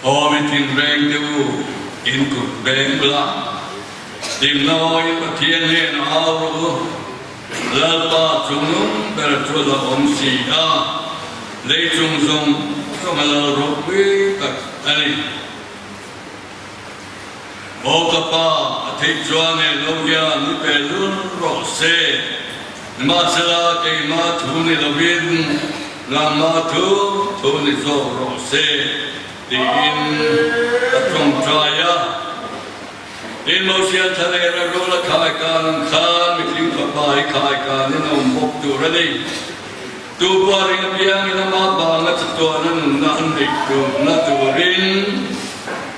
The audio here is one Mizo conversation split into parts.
Aw mi tinreng te u, in kut beng ula, Dimna awin Pathian hnenah au rawh u, Lalpa chungnung ber chu a lo awm si a, lei chung zawng zawng a lal ropui tak a ni. Aw ka Pa, a theih chuan he lo hian ni pe lul rawh se, nimahsela keimah thu ni lovin nangmah thu thu ni zawk rawh se, tiin a tawngtai a. Tin, Mosian thlalera rul a khai kan ang khan mihring fapa hi khai kanin a awm bawk tur a ni. Tu pawh ring apiangin ama vanga chatuana nunna an neih tumna turin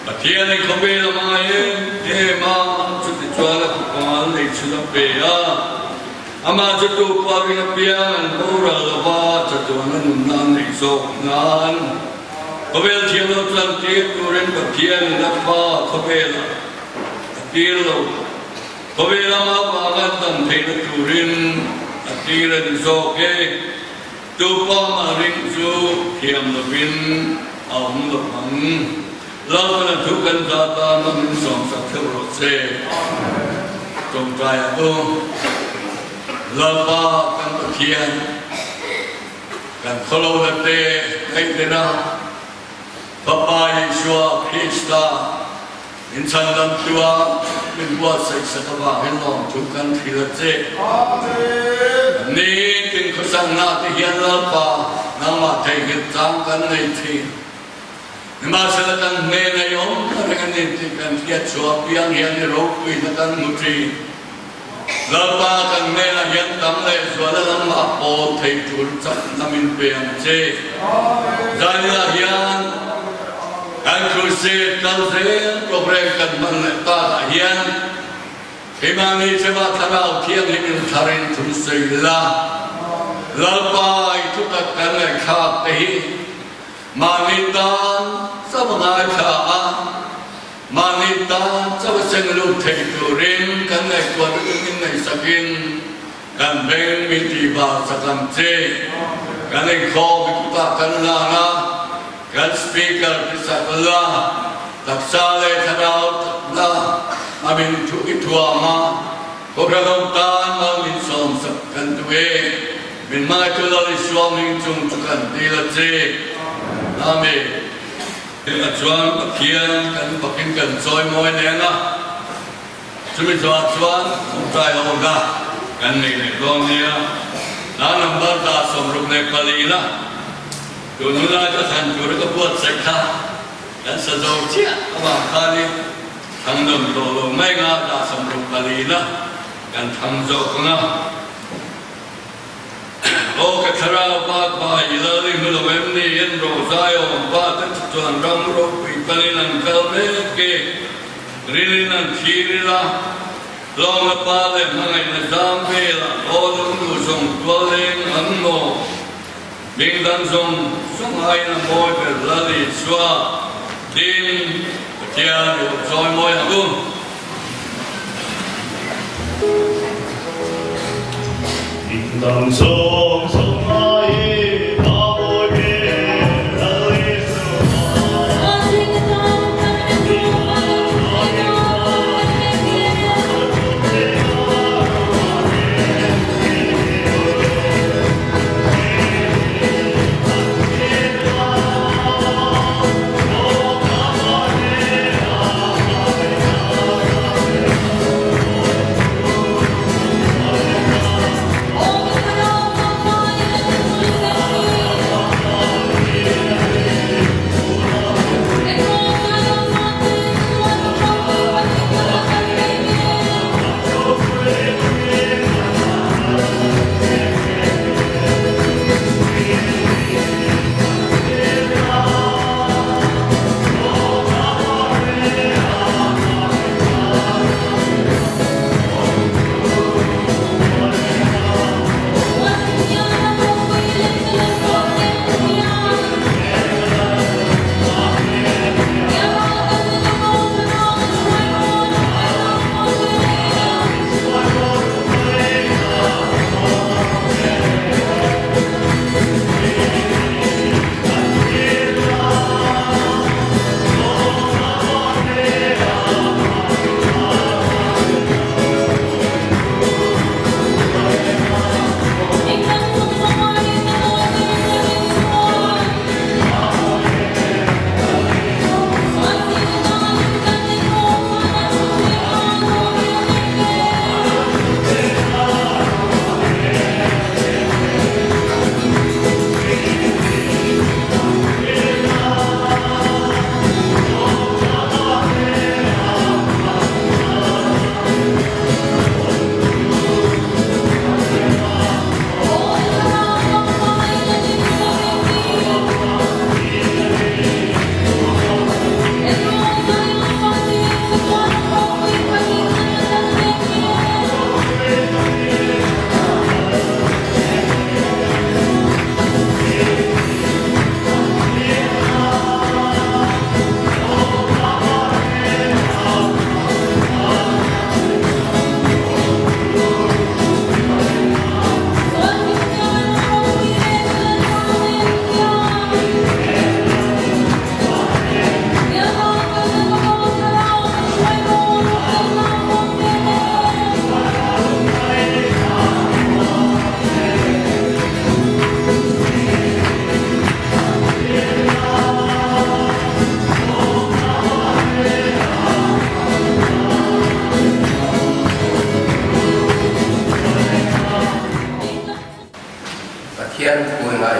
Pathianin khawvel a hmangaih em em a, chutichuan a fapa an neih chhun a pe a. Amah chu tu pawh ring apiang an boral lova chatuana nunna an neih zawk nan khawvel thiam lo chuan tir turin Pathianin a fa khawvelah a tir lo. Khawvel lama vanga an dam theihna turin a tir a ni zawk e. Tu pa mah ring chu thiam lovin a awm lo ang. Lalpan a thu kan za tan a min sawmsak theuh rawh se. Tawngtai ang u. Lalpa kan Pathian, kan khawlohna te ngaihven a, Fapa Isua Krista, Min chhandam tua min buatsaih sak avangin lawmthu kan thil a che. Ni tin khawsangna te hian Lalpa nangmah theihnghilh chang kan nei thin. Nimahsela kan hnena i awm reng a ni tih kan hriat chhuah apiang hian i ropuina kan hmu thin. Lalpa kan hnenah hian tam leh zuala lamah pawl thei tur chakna min pe ang che. Zaninah hian kan crusade kal zel program kan hman leh takah hian keimahni chema thlarau thianghlim in tharin thu sawi la, Lalpa i thutak kan ngaihthlak te hi mahni tan chauh a ngaithla a, Mahni tan chauh a seng lut thei turin kan ngaihtuah lutuk in ngaihsakin kan beng min tih var chak ang che. Kan inkhawm i kutah kan lan a, kan speaker ti sak la, taksa leh thlarau takna a min thu i thuam a, Kohhranawm tan mal min sawm sak kan duh e. Min hmangaihtu Lal Isua hming chung chu kan dil a che. Amen. Tunah chuan Pathian kan fakin kan chawi mawi nen a, chumi zawhah chuan tawngtai awka kan nei leh dawn nia. Hla number dah 64 la, tun hun lai ka thlan tura ka buatsaih kha kan sa zo chiah avang khanin thang nawn tawh lo mai nga dah 64 la kan thang zawk ang a. Aw ka thlarau bak ba i lal i hmu lo em ni? En rawh Zion pa te chu chuan ram ropui kalin an kal mek e, rilin an thlir ila, tlawmna pa leh hmangaihna zam velah aw lungduh zawng tual leng an maw? Hming dang zawng zawng aiin a mawi ber Lal Isua tin Pathian i awm chawi mawi ang u. Hming dang zawng zawng aiin a mawi ber Lal Isua.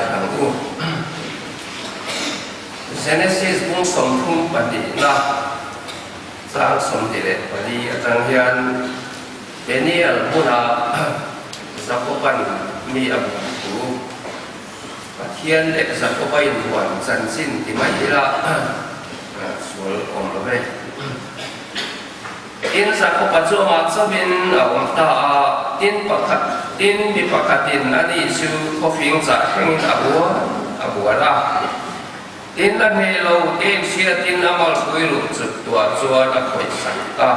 Ngaithla ang u. Genesis bung 32 na chang 24 atang hian Peniel hmuna Jakoban mi a bum thu, Pathian leh Jakoba inhuan chanchin ti mai ila sual awm lo ve. Tin, Jakoba chu amah chauhin a awm ta a, tin pakhat, tin mi pakhatin ani chu khawfing chah thlengin a buan a buan a. Tin, a hneh lo te inhriatin a malpui luh chut tuah chuan a khawih sak a.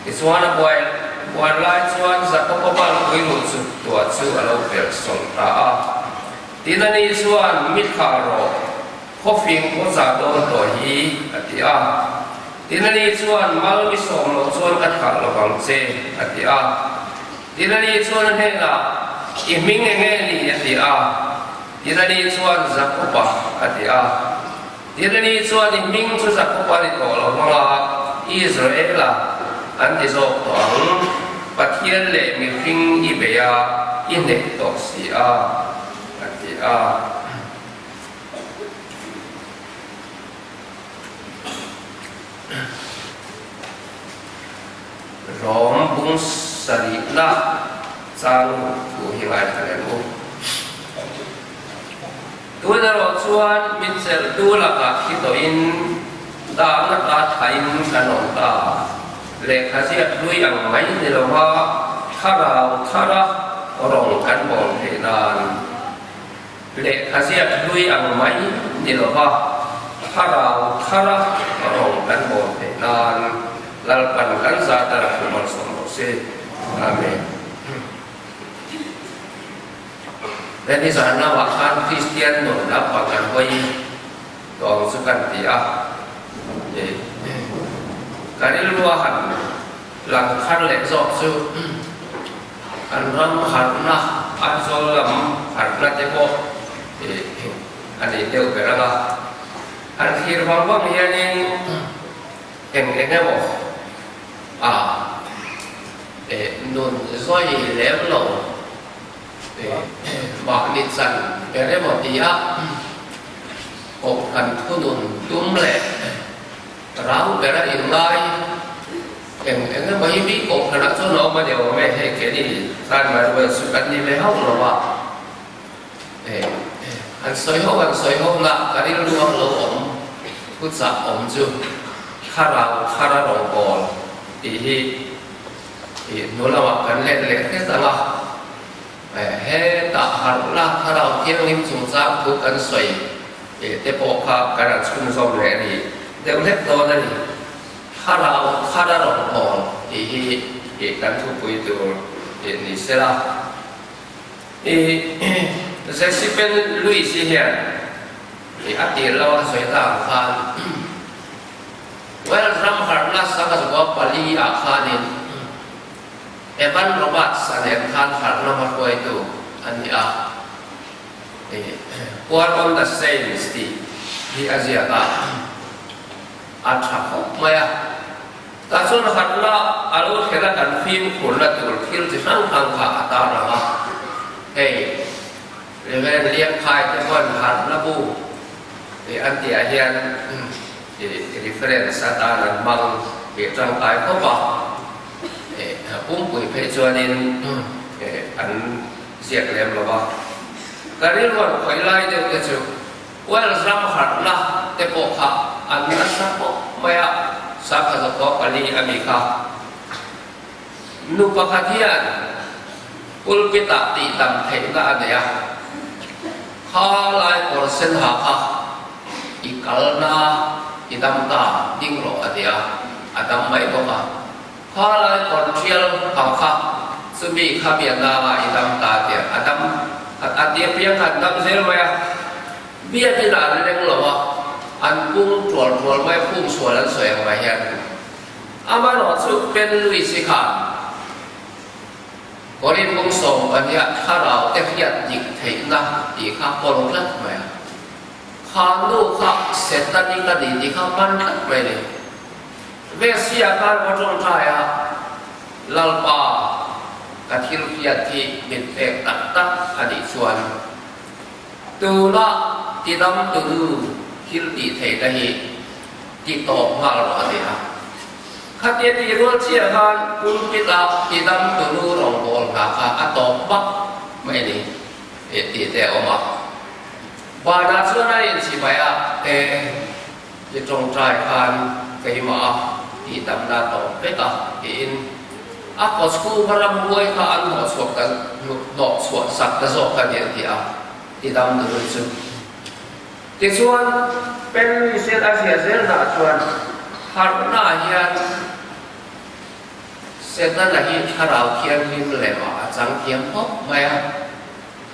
Tichuan a buai buan lai chuan Jakoba malpui luh chut tuah chu a lo perh sawlh ta a. Tin, ani chuan, Mi thlah rawh. Khawfing khaw zah dawn tawh hi, a ti a. Tin ani chuan, Mal mi sawm loh chuan ka thlah lo vang che, a ti a. Tin ani chuan a hnenah, I hming eng nge ni? a ti a. Tin ani chuan, Jakoba, a ti a. Tin ani chuan, I hming chu Jakoba ni tawh lo hmanga Israela an ti zawk tawh ang, Pathian leh mihring i bei a, i hneh tawh si a, a ti a. Rawng bung sarihna chang thu hi ngaithla leh ang u. Tun erawh chuan min chelhtu lakah thi tawhin dahna ka thain kan awm ta. Lehkha ziak hlui ang mai ni lova thlarau thara rawng kan bawl theih nan. Lehkha ziak hlui ang mai ni lova thlarau thara rawng kan bawl theih nan Lalpan kan zat a thu malsawm rawh se. Amen. He ni zan lamah khan Kristian nun lampang kan hawi tawh ang chu kan ti a. Ka rilru a han lang thar leh zawk chu An ram harhna, Aizawl lam harhna te pawh a nei deuh ber ang a. Han thlir vang vang hianin eng eng emaw a nun zawi lem lo mahni chan ber emaw tia kohhran thunun tum leh Rang bera inngai eng eng emaw hi mi kohhranah chuan a awm a ni awm e, hei keini khan Maruel chu kan ni ve hauh lo a, eh an sawi ho an sawi ho na ka rilru ang lo awm thuchah awm chu thlarau thar a rawngbâwl tih hi ih hnu lamah kan let leh hret ang a, eh hetah harhna thlarau thianghlim chungchang thu kan sawi. Tih te pawh kha kan han chhunzawm leh a ni deuh hlek dawn a ni. Thlarau thar a rawn hawn tih hi ih kan thupui tur tih ni se la. Ih Jesipen Luis-i hian ih a tir lo a sawi ta ang khan Wales ram harhna sangha 4 ah khanin Evan Roberts-a nen khan harhna hmahruaitu a ni a. War on the Saints tih hi a ziak a, a tha khawp mai a. Tah chuan harhna a lo thlen a kan fimkhurna tur thil chi hrang hrang kha a tarlang a. Hei Reverend Liangkhai te pawn harhna bu tih an tihah hian reference atan an hmang tih tangkai khawp a. Pumpui phei chuanin an ziak lem lo a. Ka rilruan khawih lai deuh te chu Wales ram harhna te pawh kha an nasa khawp mai a, sangha zakua pali a mi kha. Nu pakhat hian pulpit ah tihdam theihna a nei a, kha lai kawr sen ha kha i kalna i dam ta ding rawh a ti a, a dam mai bawk a. Kha lai kawr thial ha kha chumi kha mi a nang a i dam ta tiah a dam a ti apiang kha an dam zel mai a, biakin ah an leng lo a, an pung tual tual mai a, phung sual an sawi ang mai hian amaherawh chu Pen Luis-i khan Korin bung 12 ah thlarau te hriat dik theihna tih kha kawl tlat mai a, kha nu kha Setani ka ni tih kha man tlat mai a ni. Vesia khan va tawngtai a, Lalpa, ka thil hriat hi min pek tak tak a nih chuan. Tuna tidam tunu thil tih theihna hi ti tawp nghal rawh a ti a. Khatia tih rual chiah khan pulpit ah tidam tunu rawngbâwl hna kha a tawp vak mai a ni tih te a awm a. Vanah chuan a inchhibai a, E, i tawngtai khan keimah a tihdamna tawp vek a tiin a kawchhunga ramhuai kha an hnawhchhuak ta hnawhchhuah sak ta zawk a ni a ti a, tidam duh chu. Tichuan, Penrisen a ziah zelnaah chuan harhnaah hian Setana hi thlarau thianghlim lemah a chang thiam khawp mai a.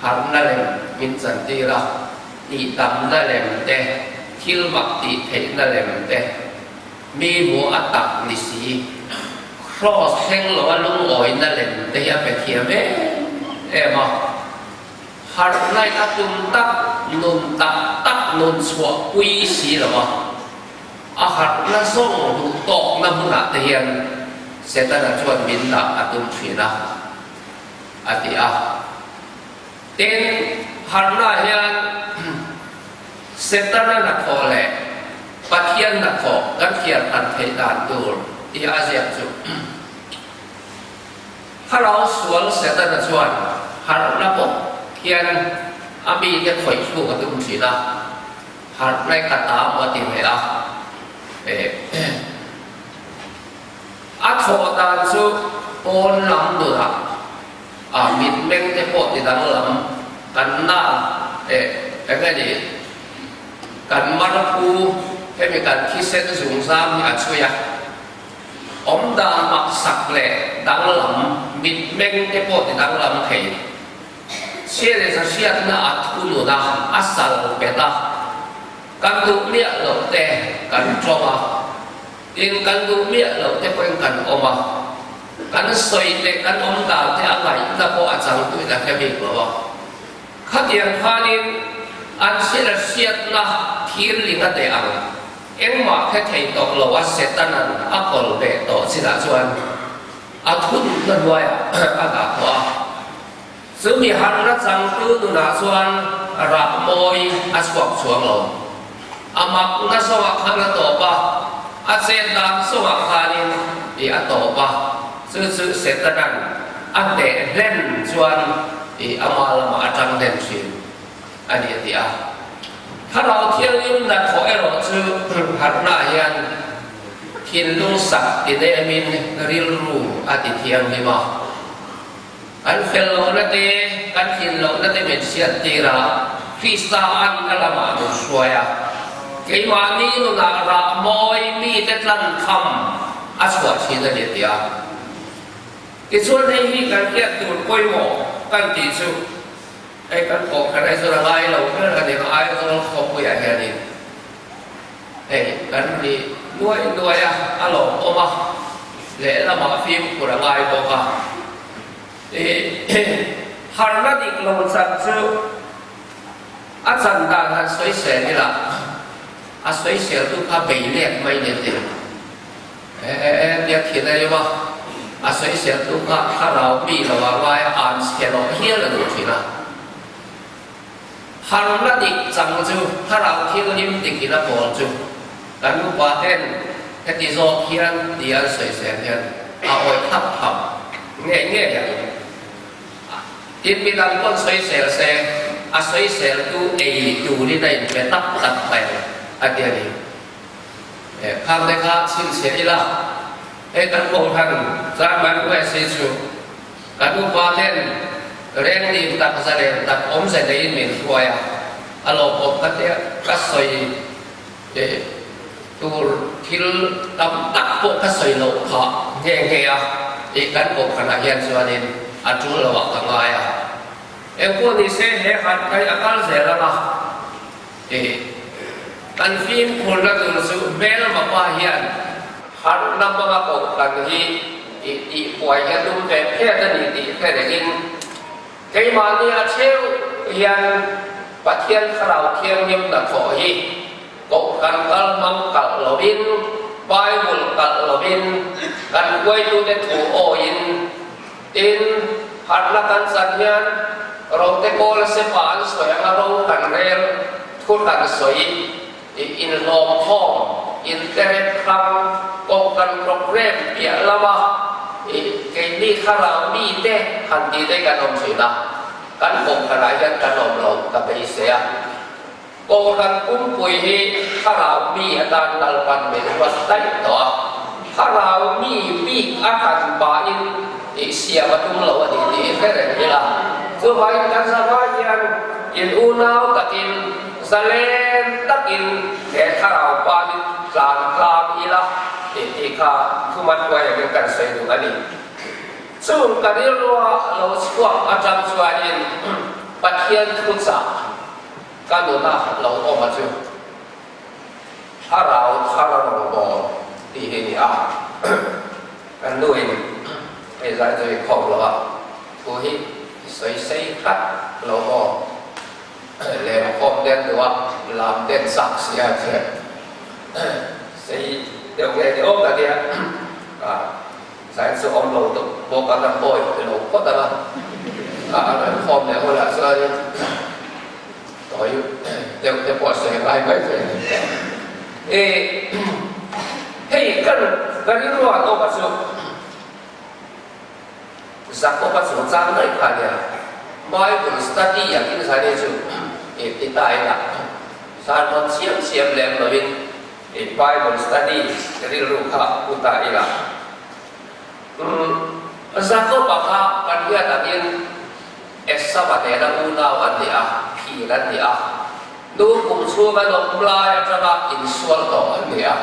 Harhna lem min chantir a, tihtamna lem te, thil mak tih theihna lem te, mi hmuh a tak ni si, kraws thleng lo a lungawina lem te hi a pe thiam em em a. Harhna in a tum tak, nun tak tak nun chhuah pui si lo a, a harhna zawng duh tawkna hmunah te hian Setana chuan min dah a tum thin a. a ti a. Tin, harhna hian Setana hnathawh leh Pathian hnathawh kan thiar hran theih dan tur tih a ziak chu. Thlarau sual Setana chuan harhna bawk hian a mite khawih thluk a tum thin a, harhna i ka ta maw a ti ve a. A thawh dan chu pawn lam nunah a mitmeng te pawh ti danglam kan na eh eng nge ni kan marphu hemi kan thisen zungzam hi a chhui a, awmdan maksak leh danglam mitmeng te pawh ti danglam thei. Chhia leh zahriatna a thunun a, a sal bet a, kan duh miah loh te kan tawng a. Tin, kan duh miah loh te pawhin kan awm a, kan sawi leh kan awm dan te a ngaihna pawh a changtuin a hre bik lo a. Khatiang khanin an thil a hriatna thir ling a teh ang, engmah hre thei tawh lo a Setana'n a kawl ve tawh chinah chuan a thunna hnuaiah a dah tawh a. Chumi harhna changtu nunah chuan rah mawi a chhuak chuang lo. A makna zawngah khan a tawp a, a chet dan zawngah khanin ih a tawp a, chu chu Setana'n a hneh hlen chuan ih ama lamah a tang hlen thin a ni a ti a. Thlarau Thianghlim hnathawh erawh chu harhnaah hian thinlung sak ti nemin rilru a ti thianghlim a. Kan fel lohna te, kan tlin lohna te min hriat tir a, Krista an ka lamah min hruai a. Keimahni nunah rah mawi mite tlan tham a chhuah thin a ni a ti a. Tichuan hei hi kan hriat tur pawimawh kan tih chu hei kan kohhran Aizawl a ngai lo ber a ni a, Aizawl khawpuiah hianin Hei kan ri nuai nuai a, a lawmawm a, lehlamah fimkhur a ngai bawk a. Ih, harhna dik lo chan chu a chan dan han sawisel ila, a sawiseltu kha bei let mai ni a ti. E, e, e, tia thin a rim a, a sawiseltu kha thlarau mi lo a ngai a, an chhe loh hial a duh thin a. Harhna dik chang chu thlarau thianghlim dikin a pawl chu kan upa ten heti zawk hian ti an sawi zel hian a awih thap thap ngei ngei ang. Tin midang pawn sawi sel se a sawi sel tu ei turin a inpe tak tak mai ang a ti a ni. Khang te kha chhinchhiah ila hei kan kohhran Chairman USA chu Kan upa ten reng dim tak zalen tak awmze neiin min hruai a, a lawmawm ka tia ka sawi tur thil tam tak pawh ka sawi loh phah nghe nghe a, tih kan kohhranah hian chuanin a tul loh ah ka ngai a. Engpawh ni se he han kai a kal zel ang a, tih kan fimkhurna tur chu hmelma pa hian harhna hmanga kohhran hi Tih tih huai hian tum ve phet a ni tih hre rengin keimahni a cheu hian Pathian Thlarau Thianghlim hnathawh hi Kohhran kal hmang kalh lovin, Bible kalh lovin, kan hruaitute thu awiin, tin, harhna kan chan hian. Rote kawl sepa an sawi anga ro kan rel thu kan sawi inhlawmkhawm, internet hrang, kawng kan program piah lama keini thlarau mite han tih te kan awm thin a, kan kawngkhanah hian kan awm lo ka beisei a. Kohhran pumpui hi thlarau mi atan Lalpan min ruat daih tawh a, thlarau mi bik a hran pahin tih siam a tum lo a ni tih i hre reng ila. Chuvangin kan zavai hian in unau takin zalen takin he thlarau panin tlan tlang ila tih tih kha thumat huai angin kan sawi duh a ni. Chung ka rilrua lo chhuak atang chuanin Pathian thuchah Ka nuna lo awm a chu thlarau thar a rawn bawl tih hi a ni a. Kan nuin hei zai chu i khawm lo a, thu hi i sawi sei hrat lo maw? Lem khawm den duh a, lam den chak si a che. Sei deuh nge ni awm ta nia. Zai chu awm lo deuh bawk a, kan awi ti lo phawt ang a, a rawn khawm leh hunah chuanin tawi deuh te pawh a sawi ngai mai thei a ni. E, hei kan ka rilru ah tawka chu Jakob-a chungchang daih kha a nia, Bible study ang in zai chu e ti ta ila, sermon chiam chiam lem lovin I Bible study rilru kha pu ta ila. Umm, Jakob-a kha kan hriat angin Esau-a nena unau an ni a, phir an ni a. Nu kum chhunga nawm lai atanga insual tawh an ni a,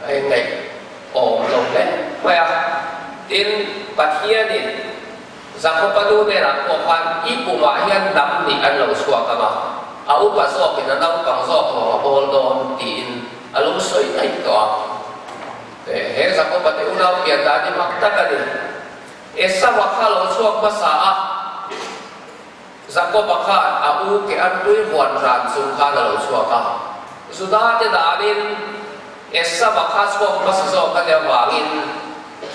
a inneih awm lo hle mai a. Tin, Pathianin Jakob-a nu hnenah pawh khan i pumah hian hnam nih an lo chhuak ang a, a upa zawkin a naupang zawk rawng a bawl dawn tiin a lo sawi daih tawh a. He Jakob-a te unau pian dan hi mak tak a ni. Esau-a kha lo chhuak hmasa a, Jakob-a khan a u ke an tui huan ran chung khan a lo chhuak a. Juda te danin Esau-a kha chhuak hmasa zawk a nih avangin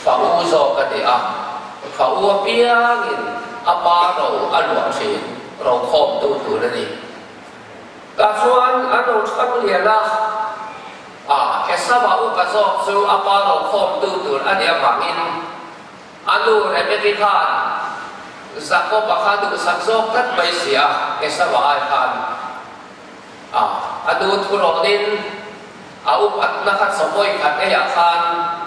fa u zawk a ni a, fa u apiangin a pa ro a luah thin, ro khawmtu tur a ni. Tah chuan an ro thang lian a, a Esau-a upa zawk chu a pa ro khawmtu tur a nih avangin A nu Rebeki khan Jakob-a kha duhsak zawk tlat mai si a, Esau-a ai khan a a nu thurawnin a upatna kha chawmawi khat eiah khan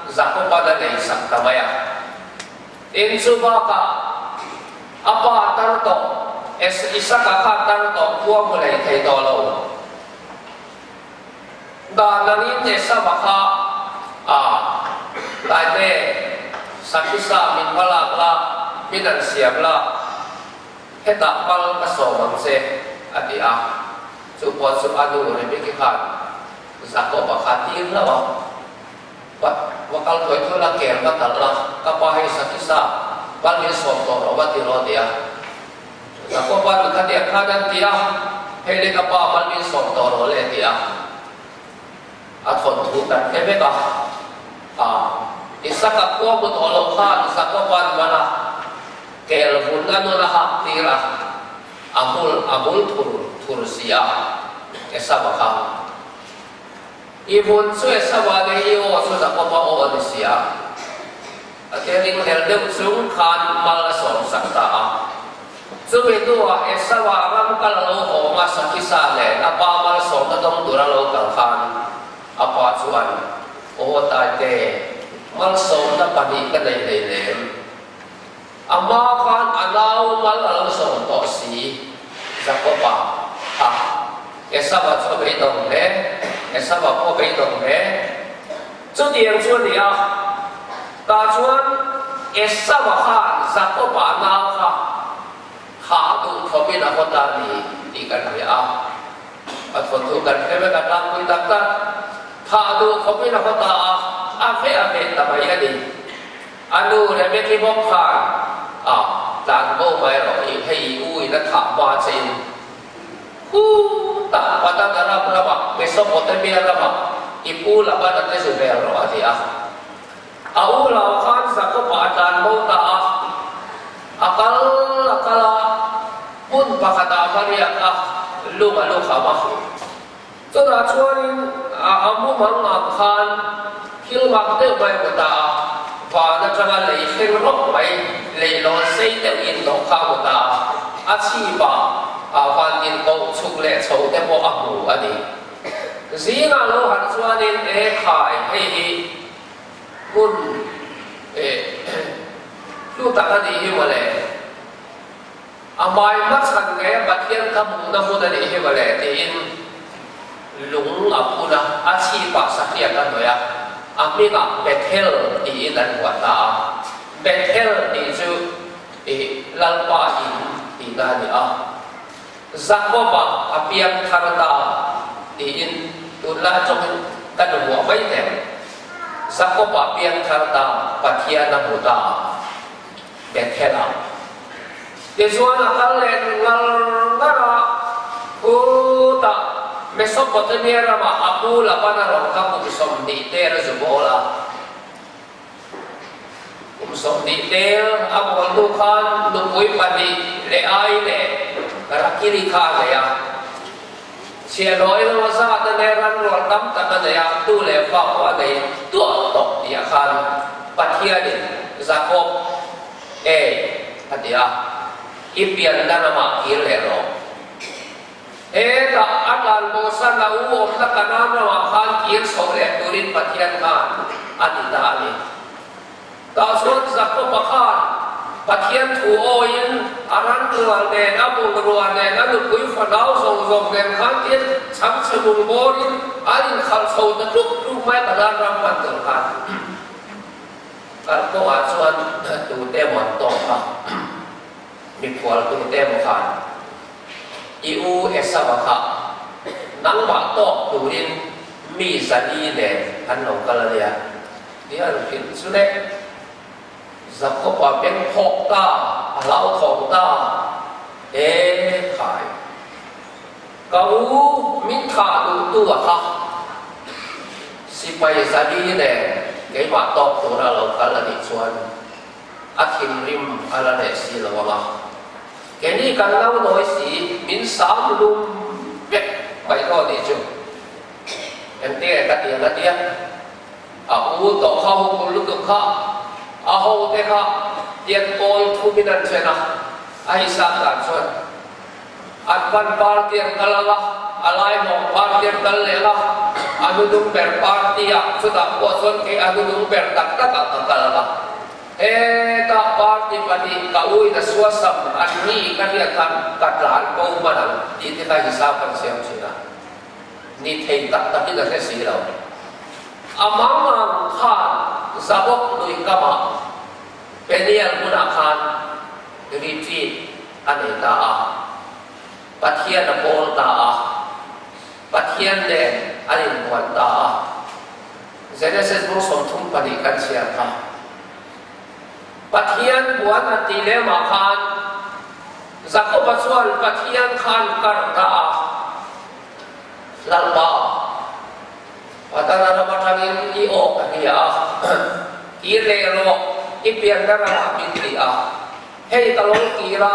Jakob-a'n a neisak ta mai a. Tin, chu bakah a pa tar tawh, Isaka kha tar tawh khua hmu lei thei tawh lo. Dan angin Esau-a kha a Taite, Sakhisa min va lak la, min an siam la, hetah mal ka sawm ang che, a ti a. Chu pawh chu a nu Rebeki khan Jakob-a kha tir hlauh a, Va va kal thawi thawi la, kel va talh la, ka pa hei Sakhisa mal min sawm tawh rawh va ti rawh, a ti a. Jakoba nu kha tiang khan an ti a, Hei le ka pa mal min sawm tawh rawh le a ti a. A thawnthu kan hre vek a. A, Isaka khua hmu tawh loh khan Jakoba'n man a, kel vun a nun a hak tir a, a hmul a hmul thur thur si a, Esava kha. I vun chu Esava leh i aw chu Jakoba aw a ni si a. A ke ringhlel deuh chung khan mal a sawm sak ta a. Chumi hnuah Esau-a ram kal a lo hawng a, Sakhisa nen a pa malsawmna dawng tur a lo kal khan a pa chuan, Aw Taite, malsawmna pahnih ka nei hleinem. A hma khan a nau mal a lo sawm tawh si, Jakob-a kha. Esau-a chu a beidawng hle, Esau-a pawh a beidawng hle. Chutiang chu a ni a, tah chuan Esau-a khan Jakob-a nau kha thah duh thawmin a haw ta a ni tih kan hria a. A thawnthu kan hre vek a tlangpui tak tak. Thah duh thawmin a haw ta a, a hmeh a hmeh ta mai a ni. A nu Rebeki bawk khan a tlan bo mai rawh i hei i u in a thah hma che in Khutah Padan Aram ramah Mesopotamia ramah i pu Labana te zu vel rawh a ti a. A u lau khan Jakob-a a tlan bo ta a, a kal a kal a, hmun. khatah a va riak a, lung a lukham a. Chutah chuanin a mumang ang khan thil mak deuh mai hmu ta a, van atanga lei thleng rawk mai, leihlawn sei deuh in tawh kha a hmu ta a, a chhipah a van inkoh chhuk leh chho te pawh a hmu a ni. Zingah lo harh chuanin e khai hei hi hmun hlu tak a nih hi mawle. A hmai hmachhan nge Pathian ka hmuhna hmun a nih hi mawle tiin lung a phun a, a chhipah sahriak a hnawih a, a hmingah Bethel tiin an vuah ta a. Bethel tih chu ih Lalpa in tihna a ni a. Jakoba a piang thar ta tiin tunlai atangin kan vuah mai teh ang. Jakoba piang thar ta, Pathian a hmu ta. Bethel a. Tichuan a kal leh ngar ngar a, khutah Mesopotamia ramah a pu Laban a rawn kha kum 20 tel a zu bawl a. Kum 20 tel a bawl hnu khan nupui pahnih Leai leh Rakili kha a nei a. Chhiahhlawh ilo a zat a nei, ranrual tam tak a nei a, tu leh fa pawh a nei tuah tawh tih ah khan Pathianin Jakob e a ti a, i pianna ramah kir leh rawh. Hetah a tlan bosan a u awmna Kanaan ramah khan kir chhoh leh turin Pathian khan a ti ta a ni. Tah chuan Jakob-a khan Pathian thu awiin a ranrual nen, a bungrua nen, a nupui fanau zawng zawng nen khan tin chhangchhe bung bawrin an inkhalh chho ta tluk tluk mai Kanaan ram hman tur khan. Kalkawngah chuan tute emaw an tawk a, mikhual tute emaw khan i u Esau-a kha nangmah tawk turin mi zali nen an lo kal a nia. Ti a hrilh chu le, Jakob-a beng phawk ta, a hlauthawng ta, E khai, ka u min thah duhtu a kha, sipai zali nen keimah tawk tura lo kal a nih chuan a thinrim a la leh si lo ang a, keini kan lo nawi si, min sam lum vek mai dawn nih chu, engtinge ka ti ang a tia. A u tawh kha hukul lutuk kha a ho te kha tian pawl thumin an then a, a hisap dan chuan an van party an kal ang a, a laimawng party an kal leh ang a, a hnudung ber party ah chutah pawh chuan kei a hnudung ber tak tak ah ka kal ang a, hetah party pahnih ka u in a suasam an ni ka hriat khan ka tlan bo hman ang tih te kha hisap an siam thin a. Ni thei tak takin a hre si lo. A mangang khan Zabok lui kamah Peniel hmunah khan retreat a nei ta a, Pathian a pawl ta a, Pathian nen an inbuan ta a. Genesis bung 32 kan chhiar kha. Pathian buan an tih lemah khan Jakoba chuan Pathian khan kar ta a, Lalpa, Patana ram atangin i aw ka hria a, kir leh rawh, i pianna ramah min ti a, hei ka lo kir a,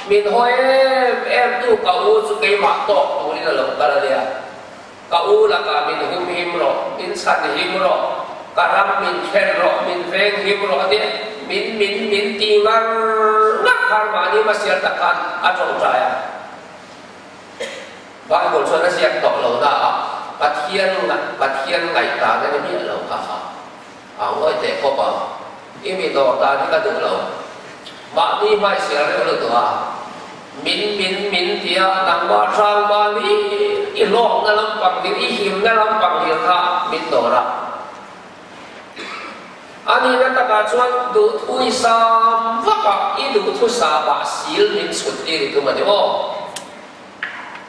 min haw em em tu ka u chu keimah tawk turin a lo kal a nia. Ka u lakah min humhim rawh, min chhanhim rawh, ka ram min thlen rawh, min venghim rawh a tia min min min ti ngar ngar khan mahni hmasial tak khan a tawngtai a. Bible chuan a ziak tawh lo na a, Pathian Pathian ngaihdan a ni miah lo kha kha a ngawi teh khawp a, i mi dawr dan hi ka duh lo. Mahni hmaisial reuh lutuk a, min min min tia nangmah hrang mahni i hlawkna lampang dil, i himna lampang dil kha min dawr a. A nihna takah chuan duhthu i sam vak a, i duhthu samah sil min chhut tir i tum a ni aw.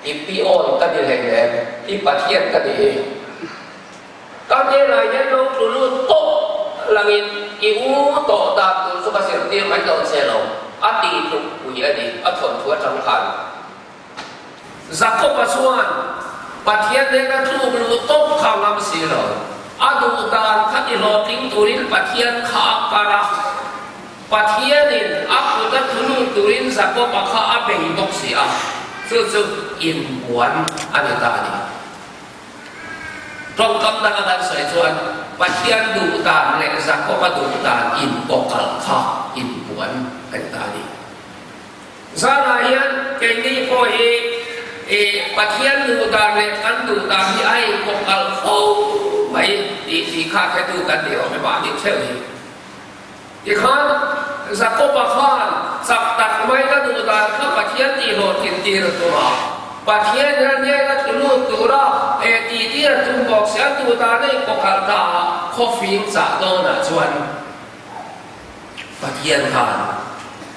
I pi awn ka ni hleinem, i Pathian ka ni hi. Ka hnenah hian lo tlu lut tawp langin i u tawh dan tur chu ka zirtir mai dawn che lo, a ti tluk pui a ni, a thawnthu atang khan. Jakob-a chuan Pathian hnena tluk luh tawp kha ngam si lo, a duh dan kha ti hlawhtling turin Pathian kha a kar a. Pathianin a kut a thunun turin Jakoba kha a bei bawk si a, chu chu inbuan a ni ta a ni. Tawngkam danga kan sawi chuan Pathian duh dan leh Jakoba duh dan inpawkalh kha inbuan a ni ta a ni. Zanah hian keini pawh hi Pathian duh dan leh kan duh dan hi a inpawkalh fo mai tih tih kha hretu kan ni awm e mahni theuh hi. Tikhan Jakoba khan chak tak mai ka duh dan kha Pathian tihhlawhtlin tir a tum a. Pathian hian heng a tlu lut tura eh tih tir a tum bawk si. A duh dan a inpawkhalh ta a, khawfing chah dawnah chuan Pathian khan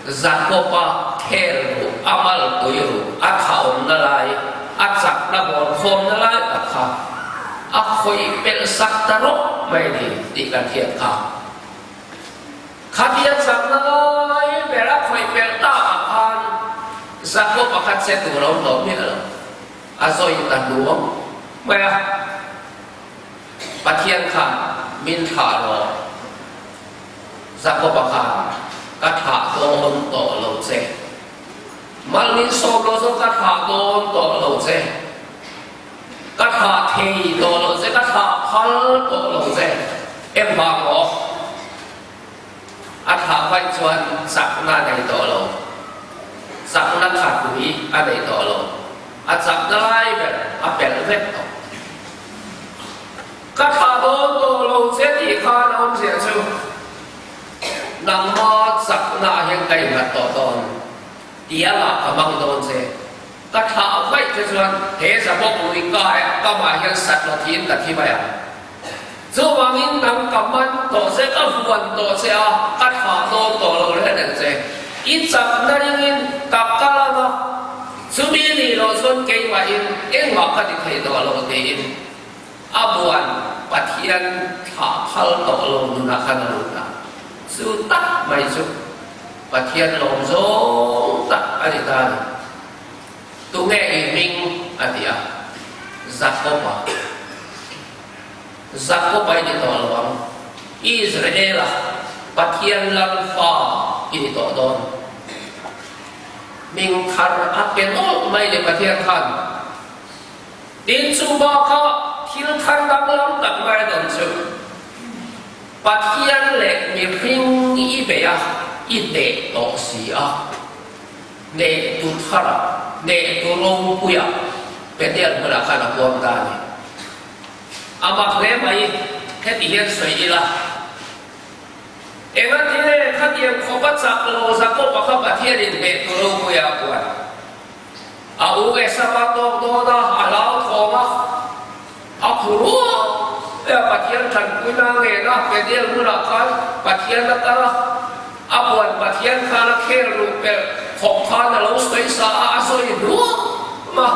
Jakoba khel ruh, a malpui ruh, a thaawmna lai, a chakna bawrkhawmna lai tak kha a khawih pelh sak ta rawk mai a ni tih kan hriat kha. Khatia chakna lai ber a khawih pelh tak ah khan Jakob pakhat che tur a awm tawh miah lo. A zawi ta hnuang mai a. Pathian khan min thlah rawh. Jakob-a khan ka thlah dawn tawh lo che. Mal min sawm lo zawng ka thlah dawn tawh lo che. Ka thlah thei tawh lo che, ka thlah phal tawh lo che. Engvang maw? A thlah vaih chuan chakna a nei tawh lo. Chakna khat ui a nei tawh lo. A chakna lai ber a pelh vek tawh. Ka thlah dawn tawh lo che tih khan a awmzia chu nangma chakna ah hian ka innghat tawh dawn. Tiangah ka hmang dawn che. Ka thlah vaih te chuan he Zabawk lui ka kamah hian sat lo thiin ka thi mai ang. Chuvangin nang ka man tawh che, ka huan tawh che a, ka thlah dawn tawh lo reng reng che. I chakna ringin ka kal ang a, chumi nih loh chuan keimahin engmah ka ti thei tawh lo tiin a buan Pathian thlah phal tawh lo nunah khan a lut a. Chu tak mai chu Pathian lawm zawng tak a ni ta a ni. Tunge i hming? a ti a. Jakob-a. Jakob-a i ni tawh lo ang. Israel-a Pathian lam fa i ni tawh dawn. Hming thar a pe nawlh mai ni Pathian khan. Tin, chu bakah thil thar danglam tak mai a dawn chu. Pathian leh mihring i bei a, i hneh tawh si a. Hneh tu thar ah, hneh tu ropui ah Bethel hmunah khan a huam ta a ni. A mak hle mai, heti hian sawi ila. Engatine khatiang khawp a chak lo Jakob-a kha Pathianin hneh tu ropui ah a puan. A u Esau-a tawk dawn a, a hlauthawng a. A phu rual e a, Pathian tanpuina a ngen a, Peniel hmunah khan Pathian a kal a, a buan Pathian khan a khel ruh pelh khawp khan a lo sawi sa a, a sawi hnuam a,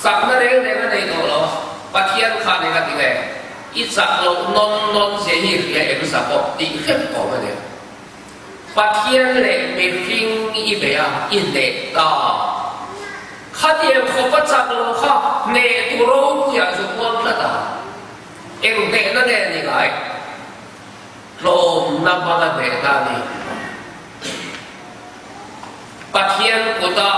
chakna reng reng a nei tawh lo a, Pathian khan eng a ti nge? I chak loh nawn nawn zia hi hria em Jakob tih hrep awm a ni. Pathian leh mihring i bei a, i hneh ta. Khatiang khawp a chak lo kha hneh tu ropuiah chu huam tlat a, eng hnehna nge ni ngai? Tlawmna hmanga hnehna a ni. Pathian kuta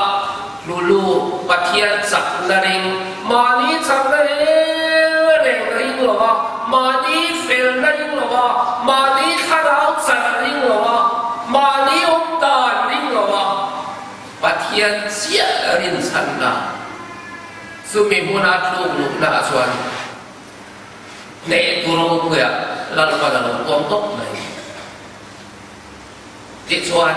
hlulu, Pathian chakna ring, mahni chakna reng reng ring lo a, mahni felna ring lo a, mahni thlarau char ring lo a, mahni awm dan ring lo a, Pathian chiah rinchhanna chumi hmuna tluk luhna ah chuan hneh tur ropuiah Lalpan a lo tuam tawp mai. Tichuan,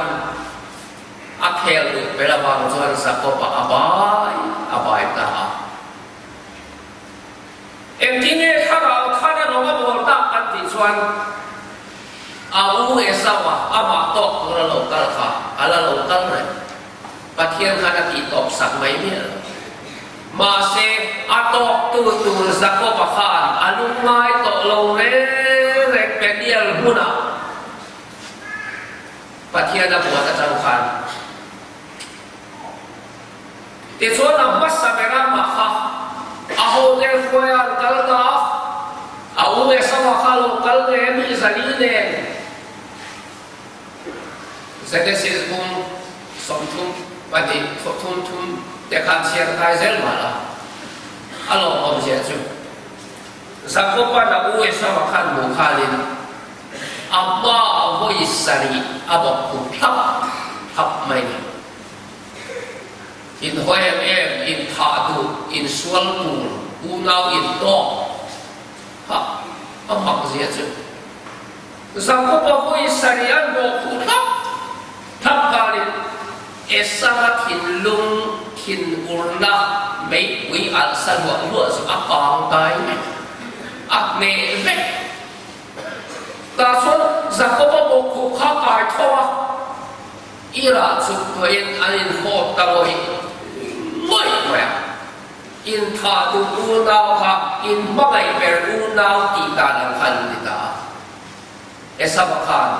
a khel duh ber avang chuan Jakob-a a bai a bai ta a. Engtin nge thlarau thar a rawng a bawl tak kan tih chuan a u Esau-a amah tawk tur a lo kal kha a la lo kal reng. Pathian khan a tih tawp sak mai miah lo. Mahse, a tawktu tur Jakob-a khan a lungngai tawh lo reng reng Peniel hmunah Pathian a buat atang khan. Tichuan a hmasa ber a mah kha a hotel hruaia an kal ta a, a u Esau-a kha a lo kal ve mi Zali nen. Genesis bung 30 2 thum thum te khan chhiar kai zel mah la, a lawmawm zia chu Jakoba'n a u Esau-a khan hmuh khanin a hma vawi sarih a bawk khum thlap thlap mai ni. Inhaw em em, inthah duh, insual tur, unau intawk kha a mak zia chu. Jakoba vawi sarih an bawk khum thlap thlap khanin Esau-a thinlung thinurna meipui alh sa luah luah chu a kang tai a hneh vek. Tah chuan Jakoba bawkkhuh kha kai tho a, Ira chuk tuahin an inhawp ta ngawih ngawih mai a. Inthah duh unau kha inhmangaih ber unau tih dan ang kha an ni ta a. Esau-a khan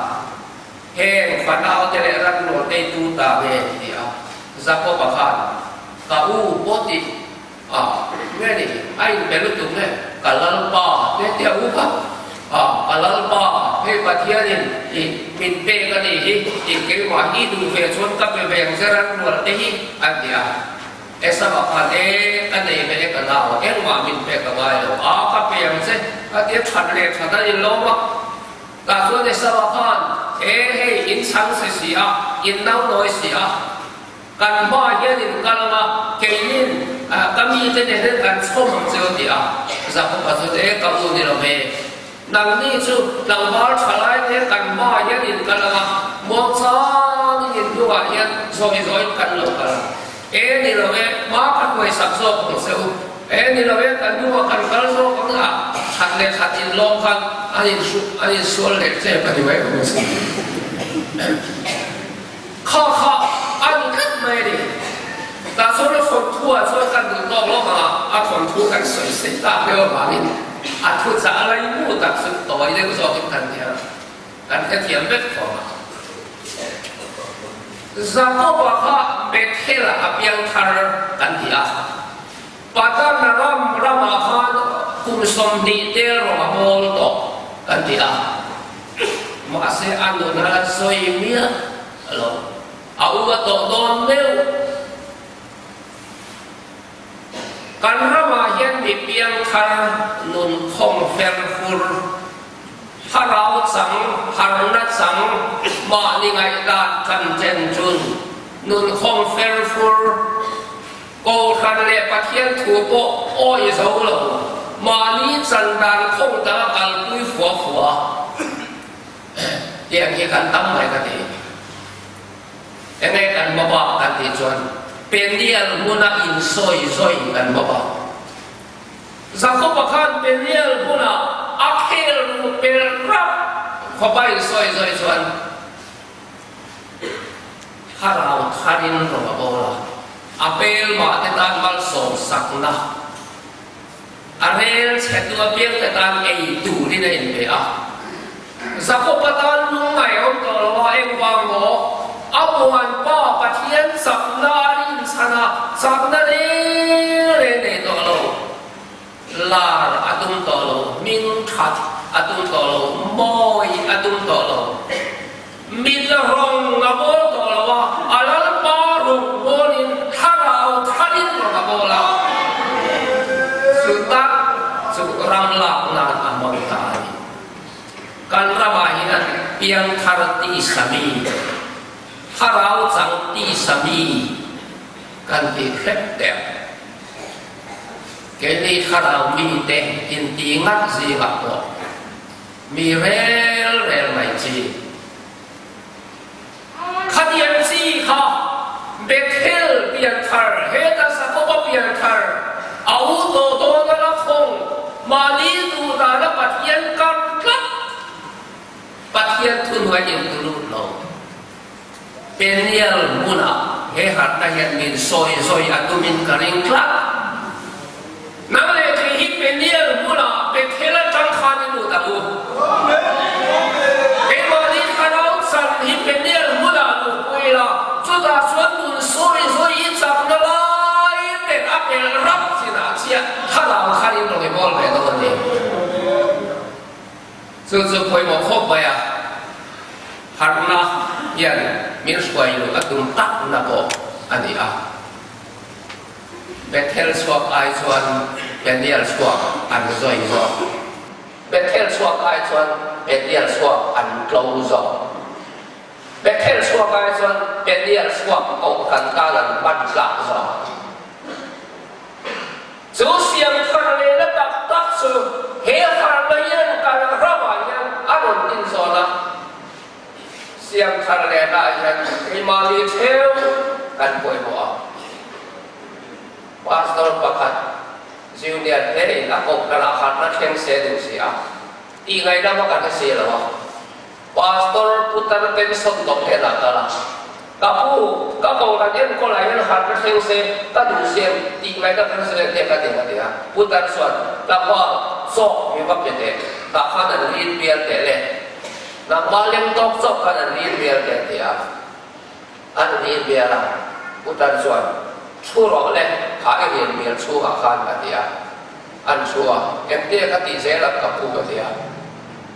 Heng fanaute leh ranrual teitu ta nge ti a, Jakob-a khan, Ka u pawh ti a, nge ni, a inpe lutuk nge, ka Lalpa te tia u kha, a, ka Lalpa, hei Pathianin i min pek a nih hi, i keimah hi duh ve chuan ka pe ve ang che ranrual te hi, a ti a. Esau-a khan, E, ka nei ve e ka nau, engmah min pek a ngai lo, a, ka pe ang che, a ti a, that leh that a inlawm a. Tah chuan Esau-a khan, E hei, in chhang si si a, in nau nawi si a, kan hmaah hian in kal ang a, keinin ka mite nen hian kan chhawm ang che aw ti a. Jakob-a chuan, E ka u ni lo ve, nangni chu tlangval tha lai te kan hmaah hian in kal ang a, muangchangin in hnungah hian zawi zawiin kan lo kal ang. E ni lo e, hma ka hnuaisak zawk ang che u. E ni lo e, kan hnungah kan kal zawk ang a, khat leh khat inlawm khan an inhru, an insual leh tep a ni mai ang chu. Kha kha a ni tlat mai a ni. Tah chuan a thawnthuah chuan kan duh tawk lawk ang a, a thawnthu kan sawi sei tak deuh avangin a thuchah a laimu tak chu tawi deuh zawkin kan ti a. Kan hrethiam vek tawh a. Jakob-a kha Bethel-ah a piang thar kan ti a. Padan Aram ramah khan kum 20 tel rawng a bawl tawh kan ti a. Mahse a nun a la sawi miah lo. A u a tawh dawn meuh. Kan ramah hian mi piang thar nun khawng fer fur. Thlarau chang, harna chang, mahni ngaihdan kan chen chun nun khawng fer fur, Kohhran leh Pathian thu pawh awi zo lo, mahni chan dan khawng danga kalpui fua fua tiang hi kan tam mai ka ti. Enge kan hmabak kan tih chuan Peniel hmuna insawi zawi kan hmabak. Jakob-a khan Peniel hmunah a khel ru per rap khawpa insawi zawi chuan thlarau tharin rawng a bawl a, a hmelmah te tan malsawm sakna, a rel chhetu apiang te tan ei turin a inpe a. Jakob-a tan lungngai awm tawh lo a, engvang maw? A muanpa Pathian chakna a rinchhan a, chakna reng reng nei tawh lo, lar a tum tawh lo, hming that a tum tawh lo, mawi a tum tawh lo, mit rawng a bawl tawh lo a, a Lalpa rawng bawlin thlarau tharin rawng a bawl a, chu tak chu ram lak nan a hmang ta a ni. Kan ramah hian piangthar tisa mi, thlarau chang tisa mi kan ti hrep teh. Keini thlarau mite inti ngat zingah pawh mi rel rel mai chi. Khatiang chi kha Bethel pianthar, heta Jakoba pianthar, a u tawh dawn a la khawng, mahni duh dana Pathian kar tlat, Pathian thuhnuai intu lut lo. Peniel hmunah he harhna hian min sawi zawi a tumin ka ring tlat. Nang leh kei hi Peniel hmunah Bethel atang khan i lut ang u. Keimahni thlarau chan hi Peniel hmunah luhpui ila, chutah chuan nun sawi zawi i chakna lai ber a pelh rap chinah chiah thlarau thar in rawn i bawl ve dawn a ni. Chu chu pawimawh khawp mai a, harhna hian. min hruai luh a tum takna pawh a ni a. Bethel chhuak ai chuan Peniel chhuak an zawi zawk. Bethel chhuak ai chuan Peniel chhuak an tlo zawk. Bethel chhuak ai chuan Peniel chhuak kohhran tan an hman tlak zawk. Chu siam thar lehna tak tak chu he harna hian kan ramah hian a rawn inzawn a. Siam thar lehna ah hian keimahni theu kan pawimawh a. Pastor pakhat Junior te in a kohhran ah harna thleng se duh si a, tih ngaihna va kan hre si lo a. Pastor putar pension tawh hnenah kal a, Ka pu, ka kohhran enkawl ah hian harna thleng se ka duh si em tih ngaihna kan hre si lo tia ka ti a ti a. Putar chuan, Tlangval, chawk mi va pe teh, tah khan an rin bial teh le. Nangmah lem tawk chawk khan an rin bial teh a ti a. An rin bial a, Putar chuan, Thu rawh le, kha i rin bial chhungah khan a ti a. An thu a, Engte ka tih zel ang ka pu a ti a.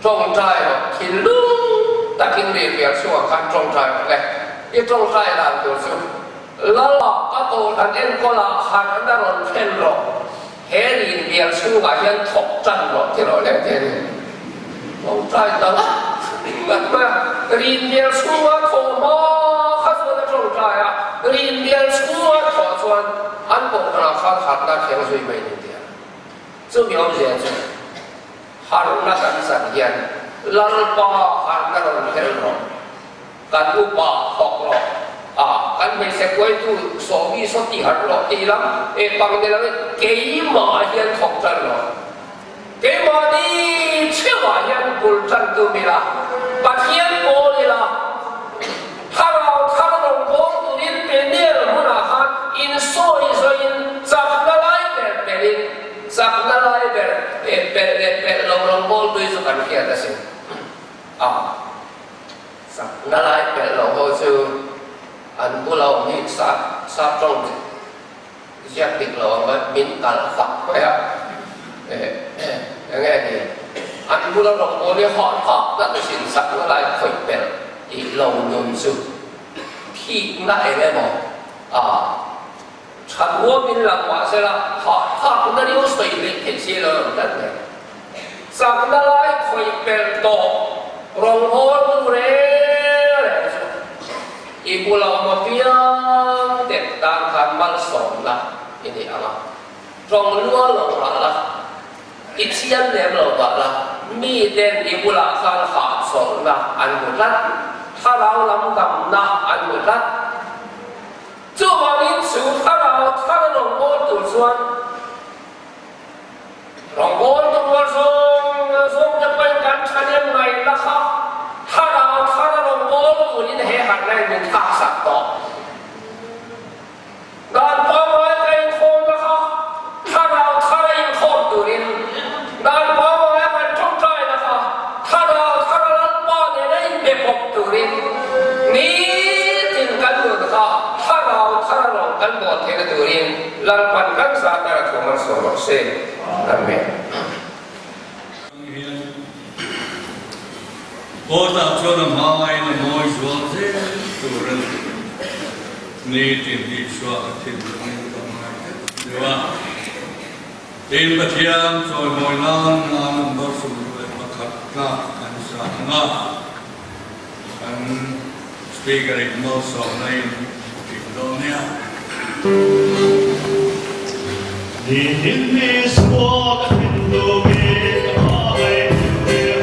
Tawngtai rawh, thinlung takin ri bial chhungah khan tawngtai rawh le. I tawngtai dan tur chu Lala ka kohhran enkawlah khan a rawn thlen rawh, he rin bial chhungah hian thawk tan rawh ti rawh le ti a ni. Tawngtai ta ngat ngat mai a, rin bial chhunga thawh hma kha chuan a tawngtai a, rin bial chhunga thawh chuan an kohhranah khan harhna a thleng zui mai ni ti a. Chumi awmzia chu harhna kan chan hian Lalpa harhna rawn hel rawh, kan upa thawk rawh, a kan hmeichhe kuaitu sawmi saw ti harh rawh tih lam e pang ni lovin keimah hian thawk tan rawh. Keimahni chheuhah hian bul tan tum ila, Pathian pawl ila, Thlarau thar rawn pawl turin Peniel hmunah khan insawi zawiin chakna lai ber pelin chakna lai ber pelh leh pelh lo rawn pawl tui chu kan hriat asin. A chakna lai pelh lo ho chu an bula awm hi sap sap tawng ziak dik lo ang mai min kalh fak mai a enge ni an bula rawngbâwl hi hah hah tak asin chakna lai khawih pelh tih lo nun chu thikna eng emaw a tha nuamin lang mah sela hah thakna riau sawi leh theih si lo ang tlat mai. Chakna lai khawih pelh tawh rawngbâwl tu reng reng chu i bula awm apiang te tan khan malsawmna i ni ang a, tawng lua lo mah la, i chian lem lo mah la, miten i bulah khan hahchawlhna an hmu tlat, thlarau lam damna an hmu tlat. Chuvangin chu thlarau thar rawngbâwl tur chuan Rawngbâwl tumrual zawng zawngte pawhin kan thahnem ngaihna kha thlarau thar rawngbâwl turin he harhna in min thlaksak tawh. Dan pangngai ka inkhawmna kha thlarau thar a inkhawm turin, dan pangngai a kan tawngtaina kha thlarau thar a Lalpa nena inbe bawk turin nitin kan nun kha thlarau thar a rawn kan bawl theihna turin Lalpan kan zah ber a thu hmansuah rawh se. Amen. Kawtah chuan a hmaiin a mawi zual zel tur a ni. Nitin Isua ka thinlungin ka hmai tlat deuh a. Tin, Pathian chawimawi nan hla number 21 tlak kan sa ang a, kan Speaker in malsawmna in tih dawn nia. Nitin Isua ka thinlungin ka hmangaih thil.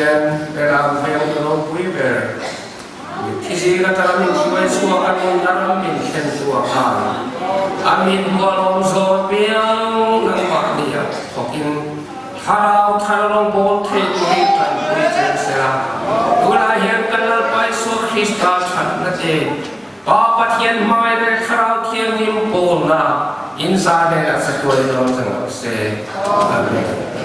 Pathian beram veng ropui ber, mitthi zing atanga min hruai chhuak a nunna ram min thlen tu a khan a mit hmuh lawm zawn piang nangmahni a thawkin thlarau thar rawngbawl thei turin tanpui chen sela. Tunah hian kan Lalpa Isua Krista thatna te, Pa Pathian hmai leh Thlarau Thianghlim pawlna inzah hnenah chatuan in awm chang lo se. Amen.